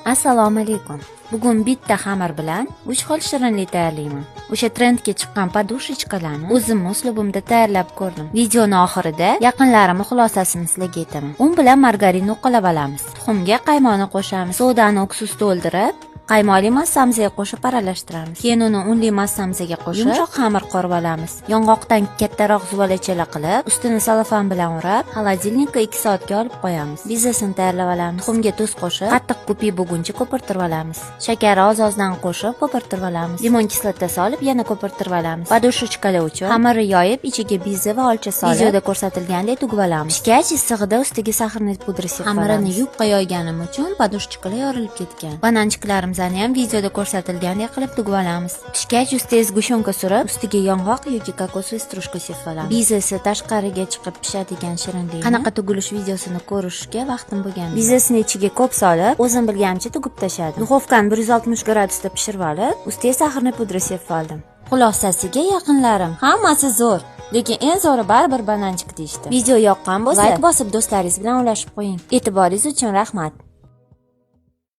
Assalomu alaykum. Bugun bitta xamir bilan 3 xil shirinlik tayyorlayman. O'sha trendga chiqqan подушечка larni o'zimni uslubimda tayyorlab ko'rdim. Videoni oxirida yaqinlarimni xulosasini sizlarga aytaman. Un bilan margarinni uqalab olamiz. Tuxumga qaymoqni qo'shamiz. Sodani уксус to'ldirib, qaymoqli massamizga qo'shib aralashtiramiz. Keyin uni unli massamizga qo'shib, yumshoq xamir qorib olamiz. Yong'oqdan kattaroq zuvalachalar qilib, ustini salofan bilan o'rab, холодильник ka 2 soatga olib qo'yamiz. Bizasini tayyorlab olamiz. Tuxumga tuz qo'shib, qattiq ko'pik bo'lguncha ko'pirtirib olamiz. Shakarni oz-ozdan qo'shib, ko'pirtirib olamiz. Limon kislotasi olib, yana ko'pirtirib olamiz. Подушечка lar uchun xamirni yoyib, ichiga biza va olcha solib, videoda ko'rsatilgandek tugib olamiz. Pishgach, issig'ida ustiga сахарный pudra sepib. Xamirini yupqa yoyganim uchun подушечка lar yorilib ketgan. Бананчик larimizni ham videoda ko'rsatilgandek qilib tugib olamiz. Pishgach, ustiga сгущёнка surib, ustiga yong'oq yoki кокосовый стружка sepib olamiz. Bizasi tashqariga chiqib pishadigan shirinlik. Qanaqa tugilish videosini ko'rishga vaqtim bo'lgan. Bizasini ichiga ko'p solib, o'zim bilganimcha tugib tashladim. Духовка ni 160 gradusda pishirib olib, ustiga сахарный pudra sepib oldim. Xulosasiga, yaqinlarim, hammasi zo'r. Lekin eng zo'ri baribir бананчик deyishdi. Video yoqqan bo'lsa, layk bosib, do'stlaringiz bilan ulashib qo'ying. E'tiboringiz uchun rahmat.